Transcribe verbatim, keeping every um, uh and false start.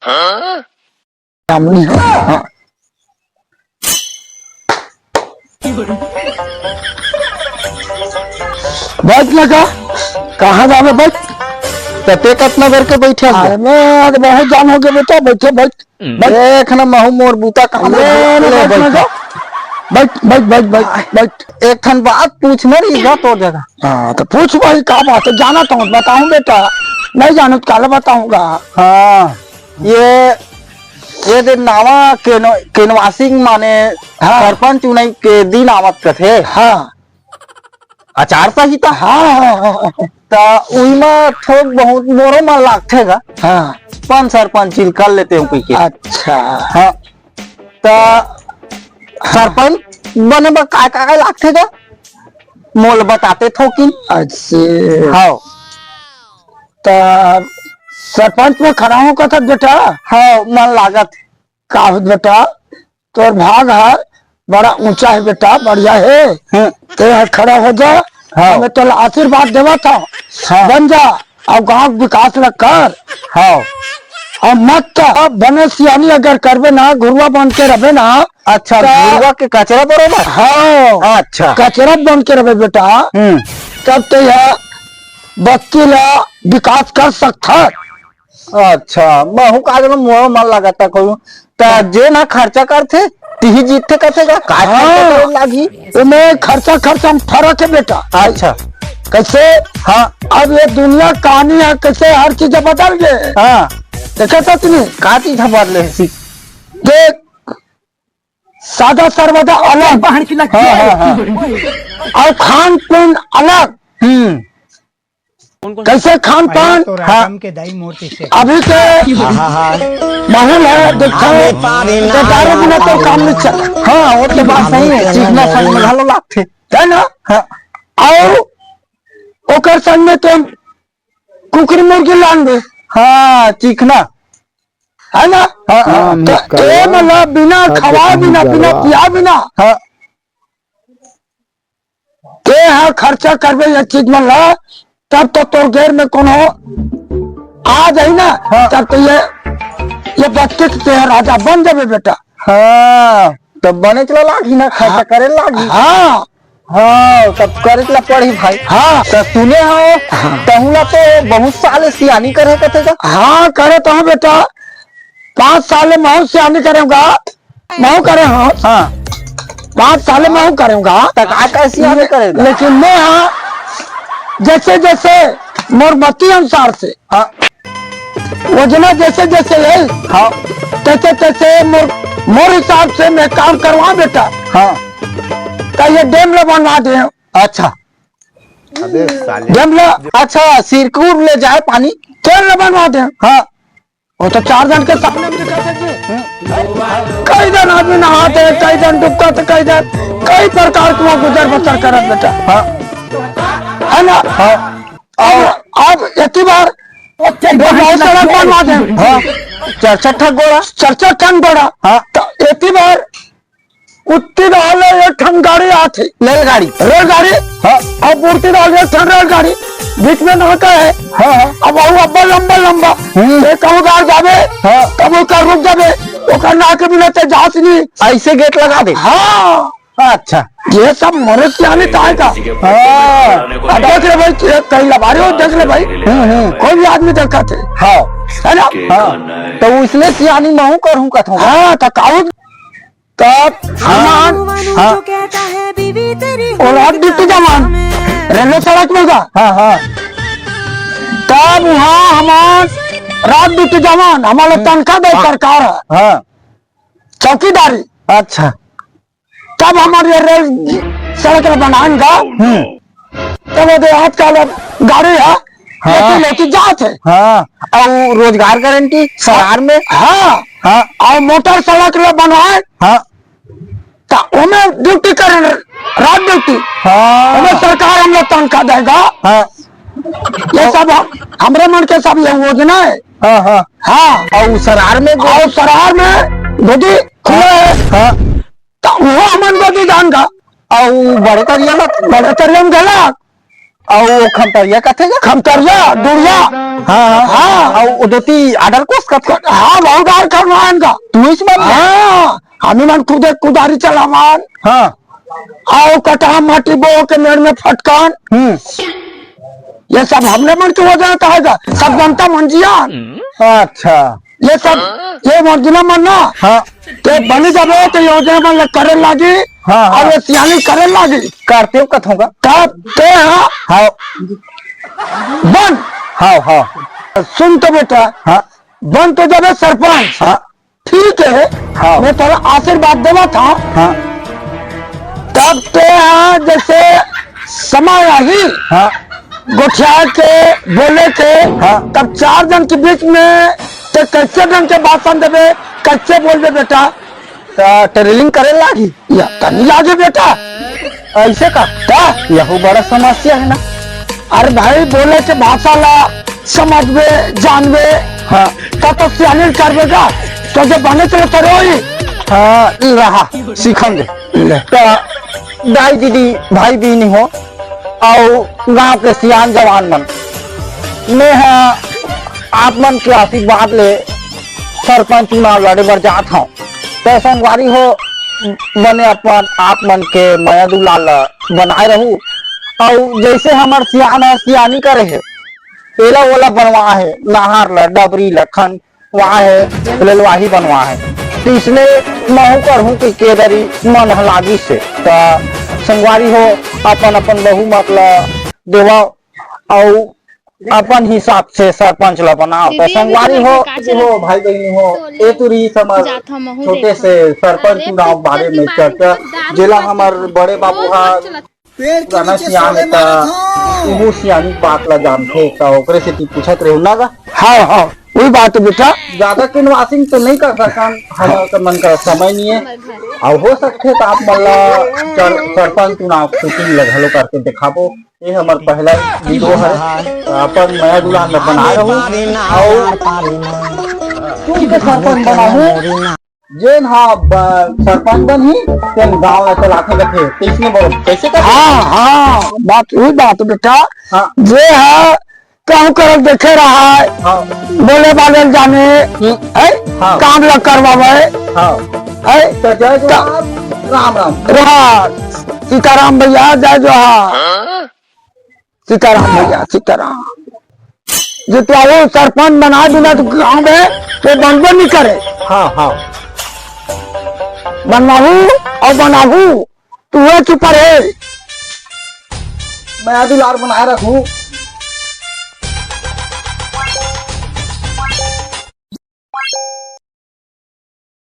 सामने हो। हाँ। बैठ ना का? कहाँ जाबे, बैठ। त ते कतना बेर के बैठे हस? अरे, मैं आज बहुत जान हो गया बेटा, बैठे, बैठ। बैठ। देख ना, महू मोर बूता काम अरे, ले, ले, बैठ ना बैठ। का? बैठ, बैठ, बैठ, बैठ, बैठ। एक ठन बात पूछना रही गा तोर जगह। हाँ, तो पूछ भाई, का बात है? जाना तो बताऊँ बेटा, नहीं जानू तो काला बताऊँगा। हाँ, ये, ये दिन नावा केन-, केनवासिंग माने हाँ। सरपंच चुनाई के दिन आवत कथे। हाँ। आचार संहिता। हाँ, हाँ, हाँ, हाँ। त उही म थोक बहुत मोरो मन लागथे गा। हाँ। पंच सरपंच ल कर लेते हो कहिके। अच्छा। हाँ। त सरपंच बने बर काय काय लागथे गा? मोल बताते थोकिन। अच्छा। हाँ। त सरपंच में खड़ा हूँ कथक बेटा? हाँ, मन लागत। का होत बेटा, तोर भाग ह बड़ा ऊंचा हे बेटा, बढ़िया हे। हम्म। ते ह खड़ा हो जा, हाँ। मैं तोला आशीर्वाद देवत हूँ, हाँ। बन जा, अउ गांव के विकास ल कर। हाँ। अउ मत त, अब बने सियानी अगर करबे ना, घुरुवा बन के रबे ना, अच्छा, त घुरुवा के कचरा बरोबर? हाँ। अच्छा। कचरा बन के रबे बेटा, हम्म। तब ते ह बस्ती ल विकास कर सकथस। अच्छा, महू का जनो मोर मन लागत कहूँ। त जेन ह खर्चा करथे, तिही जीतथे कथे का? का खर्चा हाँ। करे लागही? एमे खर्चा, खर्चा में फर्क हे बेटा। अच्छा। कैसे? हाँ। अब ये दुनिया कहानी है, कैसे हर चीज बदल गए। हाँ। देखे तो नहीं? का चीज ह बदले हे? देख, सादा सर्वदा अलग। हाँ, हाँ, हाँ। अउ खान पीन अलग। हम्म। कैसे खान पान? तो हाँ। राजम के दाई मोर पीछे। अभी के हाँ, हाँ, हाँ। माहौल है, देखो, तो दारू बिना तो काम नहीं चल। हाँ, वो तो बात सही है, चिखना संग में घलो लागथे। है ना? हाँ। अउ ओकर संग में तो कुकरी मुर्गी लान दे। हाँ, चिखना। है ना? हाँ, हाँ। तो ए मतलब बिना खवाए बिना, बिना पिया बिना। हाँ। ते ह खर्चा करबे ये चीज मन ला, तब तो तोर घर में कोनो आ जाही ना, हाँ। तब तो ये, ये बस्ती के ते ह राजा बन जाबे बेटा। हाँ, तब बने चला लागही ना, खर्चा हाँ। करे लागही। हाँ। हाँ, तब करे ला पड़ही भाई। हाँ। तो सुने हो, हाँ। तहूँ ला तो बहुत साल सियानी करे कथे का? हाँ, करे तो हूँ बेटा, पाँच साल में बहुत सियानी करेगा। महूँ करे हँव। हाँ। पाँच साल महूँ करे हँव। त का, का सियानी करे हँव? लेकिन मैं हाँ, जैसे जैसे मोर मति अनुसार से, हाँ। योजना जैसे जैसे है, हाँ। तैसे तैसे मोर, मोर हिसाब से मैं काम करवा बेटा। हाँ। त ये डैम ला बनवा दे। अच्छा। अबे साले। डैम ला, अच्छा, सिरकुर ले जाए पानी। डैम ला बनवा दे। हाँ। वो तो चार झन के सामने में दिखा दे जी। कई झन आदमी नहाथे, कई झन डुबकाथे, कई झन कई प्रकार के वहाँ गुजर बसर करत बेटा। हाँ। है ना? हाँ। अब, अब एती बार बहुत सड़क बनवा दे। हाँ। चार चार ठन गोड़ा। चार चार ठन गोड़ा। हाँ। तो एती बार उत्ती डाहर ले एक ठन गाड़ी आथे। रेलगाड़ी। रेलगाड़ी। हाँ। अब उड़ती डाहर ले एक ठन रेलगाड़ी। बीच में नाका है। हाँ, हाँ। अब वो अब्बा लंबा लंबा। हम्म। ते कहूँ डाहर जाबे, हाँ। तब ओकर रुक जाबे। ओकर नाके बिना ते जास नहीं। ऐसे गेट लगा दे। हाँ। अच्छा। ये सब मनुष्य आने का है का? हाँ। अब देख ले भाई, ये कहीं लबारी हो, देख ले भाई। हम्म, हम्म। कोई भी आदमी देखा थे। हाँ। है ना? हाँ। तो इसने सियानी महूँ करहूँ कथों। हाँ, तो काऊ तब हमन, हाँ। वो रात ड्यूटी जवान, रेलवे सड़क में का। हाँ, हाँ। तब वहाँ हमन रात ड्यूटी जवान, हमन ला तनखा दे सरकार ह। हाँ। चौकीदारी। अच्छा। तब हमन ये रेल सड़क ला बनाएन गा। हम्म। तब वो दे आजकल अब गाड़ी है, हाँ। लेकिन लेके जात है। हाँ, अउ रोजगार गारंटी सरार में। हाँ। हाँ। अउ मोटर सड़क ला बनवाए। हाँ। त ओमे ड्यूटी करे, रात ड्यूटी। हाँ। ओमे सरकार हमला तनखा देगा। हाँ। ये सब हम, हमरे मन के सब ये योजना है। हाँ, हाँ। हाँ। अउ सरार में गो- अउ सरार में गोदी खुला है। हाँ। त वो हमन गोदी जान का। अउ बड़े तरिया में? बड़े तरिया में गला। अउ वो खमतरिया कथे का? खमतरिया, डुड़िया। हाँ, हाँ। हाँ। अउ वो दोती आडर कोस कथे? हाँ, बहुत आर करवान का। तू इस मन में? हाँ, हमी मन खुदे कुदारी चलावान। हाँ। अउ कटहा माटी बो के मेड़ में फटकान। हम्म। ये सब हमने मन के हो जाता है का? सब जनता मन जियान। अच्छा। ये सब, ये योजना मन ना। हाँ। ते बनी जाबे तो योजना मन ल करे लागी। हाँ, हाँ। अउ ये सियानी करे लागी। करते हो कथों का? तब ते हाँ। हाँ। बन। हाँ, हाँ। सुन तो बेटा। हाँ। बन तो जाबे सरपंच। हाँ। ठीक है। हाँ। मैं तोला आशीर्वाद देवा था। हाँ। तब ते हाँ जैसे समय आही। हाँ। गोठिया के, बोले के, हाँ। तब चार जन के बीच में ते कैसे ढंग के भाषण देबे, कैसे बोलबे बेटा? त ट्रेनिंग करे लागी? या त नहीं लागे बेटा। ऐसे का? का? यहू बड़ा समस्या है ना। अरे भाई, बोले के भाषा ला समझबे, जानबे, हाँ। त तो सियानी करबे का? तो जो बने चलो तरोई। हाँ, रहा, सीखेंगे। ले। त दाई दीदी, भाई बहिनी हो, अउ गांव के सियान जवान मन, मैं ह आप मन के आशीर्वाद ले सरपंच चुनाव लड़े बर जात हंव। त संगवारी हो, बने अपन आप मन के मया दुलार ल बनाए रहू, अउ जैसे हमर सियान ह सियानी करे हे, एला ओला बनवा हे, नहर ल, डबरी ल, खन वहाँ है, लेलवाही बनवा है। तो इसने महू करहूँ कि केदरी मन ह लागिस हे। त संगवारी हो, अपन अपन बहुमत ल देवव अउ अपन हिसाब से सरपंच ल बनाव। त दीदी, संगवारी हो, दीदी, हो, भाई बहिनी हो, तो ले ए तुरी समझ जात हम, महू छोटे देखम। से सरपंच अरे, चुनाव तो बारे जल्दी में बात चर्चा, कर, दारू जेला मत हमर पी। बड़े बाबू बहुत हा मत चला। पुराना सियान हे त उहू सियानी बात ला जानथे, त ओकरे सेती पूछत रेहेंव ना गा। हाँ, हाँ, वही बात हे बेटा। ज्यादा कैनवासिंग तो नहीं कर सकन, हमर मन का समय नहीं है। अउ हो सकथे त आप मन ला सर-, सरपंच चुनाव शूटिंग ला घलो करके दिखाबो। ये हमर पहला वीडियो है, अपन मया दुलार ला बनाए रहू। अउ तुम के सरपंच बनाहू। जेन हा ब-, सरपंच बनही, तेन गांव ला चलाथे कथे, तइसने बोल, कइसे कथे? हाँ, हाँ, बात, वही बात बेटा। हाँ। जे हा काम करल देखे रहा है, हाँ। बोले बाले जाने, हम्म। है? हाँ। काम ला करवावे, हाँ। है? तो जय त-, जोहार, राम राम। रहा, सीताराम भैया, जय जोहार। सीताराम भैया, सीताराम। जितवाहू सरपंच बना बिना तो गाँव में वो बनबे नहीं करे। हाँ, हाँ। बनवाहू अउ बनाहू, तू वो चुप रहे। मया दुलार बनाए रखू।